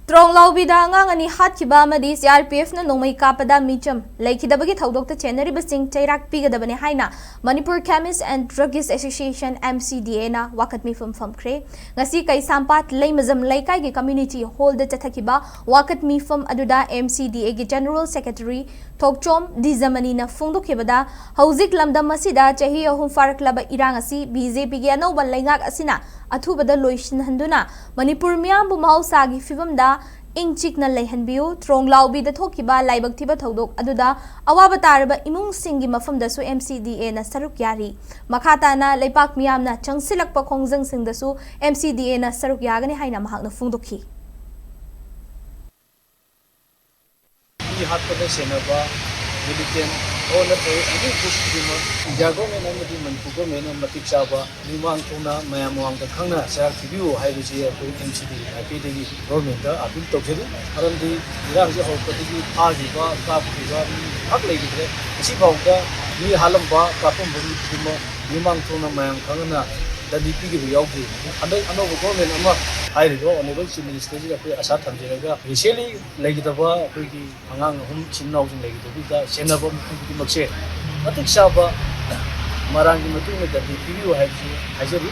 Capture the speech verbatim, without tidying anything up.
ꯇ꯭ꯔꯣꯡꯂꯥꯎꯕꯤꯗ ꯑꯉꯥꯡ ꯑꯅꯤ ꯍꯥꯠꯈꯤꯕ ꯑꯃꯗꯤ C R P F ꯅ ꯅꯣꯡꯃꯩ ꯀꯥꯞꯄꯗ ꯃꯤꯆꯝ ꯂꯩꯈꯤꯗꯕꯒꯤ ꯊꯧꯗꯣꯛꯇ ꯆꯦꯟꯅꯔꯤꯕꯁꯤꯡ ꯆꯩꯔꯥꯛ ꯄꯤꯒꯗꯕꯅꯤ ꯍꯥꯏꯅ Manipur Chemist and Druggist Association, M C D A ꯅ ꯋꯥꯀꯠ ꯃꯤꯐꯝ ꯐꯝꯈ꯭ꯔꯦ꯫ ꯉꯁꯤ ꯀꯩꯁꯥꯝꯄꯥꯠ ꯂꯩꯃꯖꯝ ꯂꯩꯀꯥꯏꯒꯤ community hall ꯗ ꯆꯠꯊꯈꯤꯕ ꯋꯥꯀꯠ ꯃꯤꯐꯝ ꯑꯗꯨꯗ M C D A ꯒꯤ General Secretary ꯊꯣꯛꯆꯣꯝ ꯗꯤꯖꯃꯅꯤꯅ ꯐꯣꯡꯗꯣꯛꯈꯤꯕꯗ, ꯍꯧꯖꯤꯛ ꯂꯝꯗꯝ ꯑꯁꯤꯗ ꯆꯍꯤ ꯑꯍꯨꯝ ꯐꯥꯔꯛꯂꯕ ꯏꯔꯥꯡ ꯑꯁꯤ B J P ꯒꯤ ꯑꯅꯧꯕ ꯂꯩꯉꯥꯛ ꯑꯁꯤꯅ ꯑꯊꯨꯕꯗ ꯂꯣꯏꯁꯤꯟꯍꯟꯗꯨꯅ ꯃꯅꯤꯄꯨꯔ ꯃꯤꯌꯥꯝꯕꯨ ꯃꯍꯧꯁꯥꯒꯤ ꯐꯤꯕꯝꯗ ꯏꯪ ꯆꯤꯛꯅ ꯂꯩꯍꯟꯕꯤꯌꯨ꯫ ꯇ꯭ꯔꯣꯡꯂꯥꯎꯕꯤꯗ ꯊꯣꯛꯈꯤꯕ ꯂꯥꯏꯕꯛ ꯊꯤꯕ ꯊꯧꯗꯣꯛ ꯑꯗꯨꯗ ꯑꯋꯥꯕ ꯇꯥꯔꯕ ꯏꯃꯨꯡꯁꯤꯡꯒꯤ ꯃꯐꯝꯗꯁꯨ M C D A ꯅ ꯁꯔꯨꯛ ꯌꯥꯔꯤ꯫ ꯃꯈꯥ ꯇꯥꯅ ꯂꯩꯄꯥꯛ ꯃꯤꯌꯥꯝꯅ ꯆꯪꯁꯤꯜꯂꯛꯄ ꯈꯣꯡꯖꯪꯁꯤꯡꯗꯁꯨ M C D A ꯅ ꯁꯔꯨꯛ ꯌꯥꯒꯅꯤ ꯍꯥꯏꯅ ꯃꯍꯥꯛꯅ ꯐꯣꯡꯗꯣꯛꯈꯤ꯫ ꯃꯤ ꯍꯥꯠꯄꯗ ꯁꯦꯟꯅꯕ militant ꯑꯣ ꯅꯠꯇ꯭ꯔꯒ any group ꯈꯨꯗꯤꯡꯃꯛ India government ꯑꯃꯗꯤ Manipur government ꯅ ꯃꯇꯤꯛ ꯆꯥꯕ ꯃꯤꯃꯥꯡ ꯊꯣꯛꯅ ꯃꯌꯥꯝ ꯃꯃꯥꯡꯗ ꯈꯪꯅ ꯆꯩꯔꯥꯛ ꯄꯤꯕꯤꯌꯨ ꯍꯥꯏꯕꯁꯤ ꯑꯩꯈꯣꯏ M C D A ꯃꯥꯏꯀꯩꯗꯒꯤ government ꯇ appeal ꯇꯧꯖꯔꯤ꯫ ꯃꯔꯝꯗꯤ ꯏꯔꯥꯡꯁꯦ ꯍꯧꯔꯛꯄꯗꯒꯤ ꯐꯥꯈꯤꯕ, ꯀꯥꯞꯈꯤꯕ ꯃꯤ ꯉꯥꯏꯍꯥꯛ ꯂꯩꯈꯤꯗ꯭ꯔꯦ꯫ ꯉꯁꯤ ꯐꯥꯎꯕꯗ ꯃꯤ ꯍꯥꯠꯂꯝꯕ, ꯀꯥꯞꯄꯝꯕ ꯃꯤ ꯈꯨꯗꯤꯡꯃꯛ ꯃꯤꯃꯥꯡ ꯊꯣꯛꯅ ꯃꯌꯥꯝ ꯈꯪꯅ ꯗꯟꯗꯤ ꯄꯤꯈꯤꯕ ꯌꯥꯎꯗꯦ꯫ ꯍꯟꯗꯛ ꯑꯅꯧꯕ government ꯑꯃ ꯍꯥꯏꯔꯤꯕ honourable chief minister ꯁꯤꯗ ꯑꯩꯈꯣꯏ ꯑꯁꯥ ꯊꯝꯖꯔꯒ recently ꯂꯩꯈꯤꯗꯕ ꯑꯩꯈꯣꯏꯒꯤ ꯑꯉꯥꯡ ꯑꯍꯨꯝ ꯏꯆꯤꯟ ꯏꯅꯥꯎꯁꯤꯡ ꯂꯩꯈꯤꯗꯕꯗꯨꯗ ꯁꯦꯟꯅꯕ ꯃꯐꯝ ꯈꯨꯗꯤꯡꯃꯛꯁꯦ ꯃꯇꯤꯛ ꯆꯥꯕ ꯃꯔꯥꯡꯒꯤ ꯃꯇꯨꯡ ꯏꯟꯅ ꯗꯟꯗꯤ ꯄꯤꯕꯤꯌꯨ ꯍꯥꯏꯕꯁꯤ ꯍꯥꯏꯖꯔꯤ꯫